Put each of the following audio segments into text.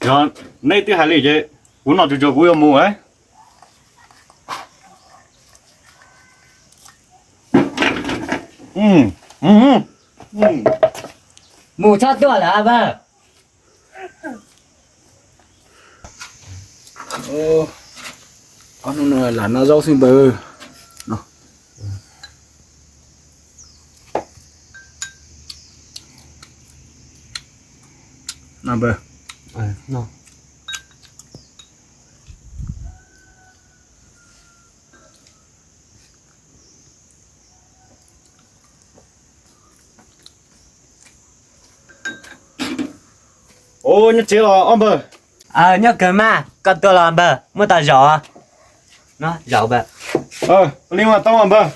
Yog neb twb hais li ces kuv noj tsuag tsuag kuv yuav mus. Mus txhob tuaj lawm npawg. Lam noj zaub xwb npawg. Ua nyob tsev los ob npawg? Nyob kawg mas, koj tuaj los npawg, muab tau zaum. Zaum npawg. Li mas tau npawg.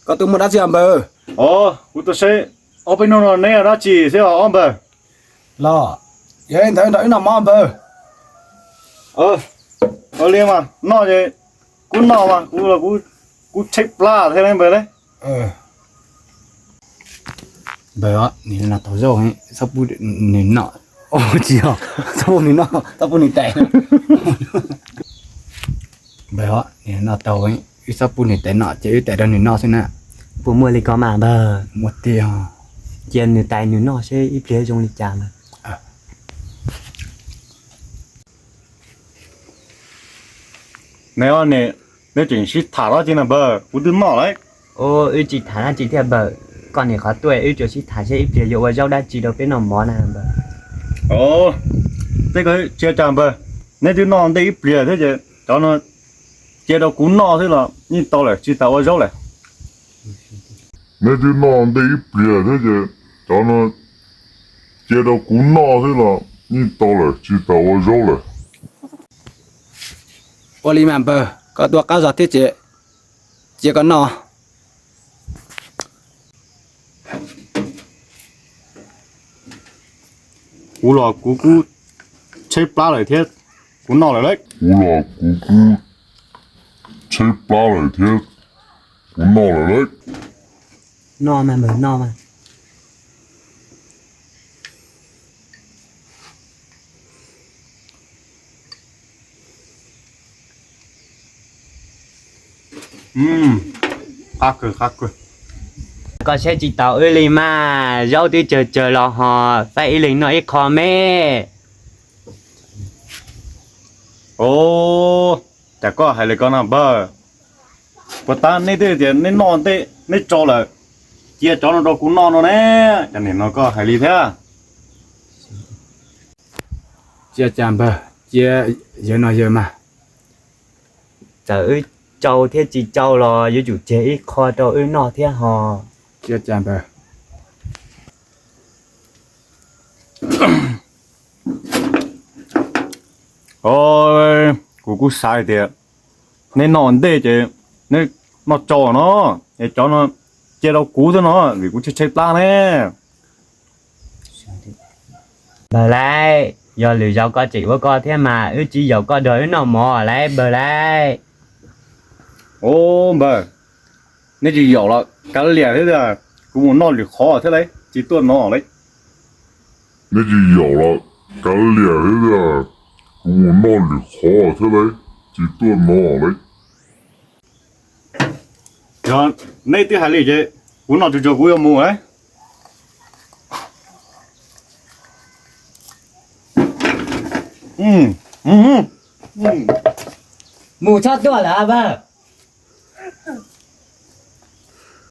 Koj tuaj muaj dab tsi npawg? Kuv tuaj saib ob peb hnub no neb dab tsi thiab ob npawg? Los yog li ntawd nrog wb noj mov npawg. Li mas noj ces kuv noj mas kuv, kuv tshaib plab thiab npawg le. Npawg, nws no tau zaub, txhob pub nws noj. Tsis, txhob pub nws noj, txhob pub nws tais. Npawg, nws no tau, wb txhob pub nws tais noj ces wb tais rau nws noj xwb na. Puas muaj li ko mas npawg? Muaj tiag. Cia nws tais nws noj seb ib pliag zoo li cas mas. Neb, neb tseem sib tham dab tsi no npawg? Kuv twb noj lawm. Wb tsis tham dab tsi thiab npawg, koj nim qhov tuaj wb tsuas sib tham seb ib pliag yuav ua zaub dab tsi rau peb noj mov na npawg. Tej ko tsis ua cas npawg, neb twb noj ntej ib pliag thiab ces cov no cia rau kuv noj xwb los yeej tau lawm, tsis tas ua zaub lawm. Neb twb noj ntej ib pliag thiab ces cov no cia rau kuv noj xwb los yeej tau lawm, tsis tas ua zaub lawm. Ua li mas npawg, koj tuaj qab zog thiab ces cia koj noj. Kuv los kuv kuj tshaib plab lawm thiab, kuv noj lawm lauj. Kuv los kuv kuj tshaib plab lawm thiab, kuv noj lawm lauj. Noj mas npawg, noj mas. Qab kawg, qab kawg. Koj saib tsis taus wb li mas, zaub twb tsawg tsawg los ho faib ib leeg noj ib qho me. Os, cas koj hais li ko no npawg? Puas tas neb twb tias neb noj ntej neb tsau lawm, cia cov no rau kuv noj no ne, cas nim no koj hais li thiab? Cia cas npawg, cia yawg no yawg mas. Txawm wb tsau thiab tsis tsau los yuav tsum tseg ib qho rau wb noj thiab ho. Cia cas npawg. Kuv kuj xav tias neb noj ntej ces neb noj tsau no, es cov no cia rau kuv xwb no, vim kuv tshaib tshaib plab ne. Npawg lauj, yog lwm zaus koj tseem ua koj thiab mas wb tsis yaum koj nrog wb noj mov lauj npawg lauj. Os npawg, neb tsis yaum los kav liam thiab tiag, kuv mus noj lwm qhov thiab lauj, tsis tuaj no lauj. Neb tsis yaum los kav liam thiab tiag, kuv mus noj lwm qhov thiab lauj, tsis tuaj no lauj. Yog neb twb hais li ces kuv noj tsuag tsuag kuv yuav mus lauj. Mus txhob tuaj lawm npawg.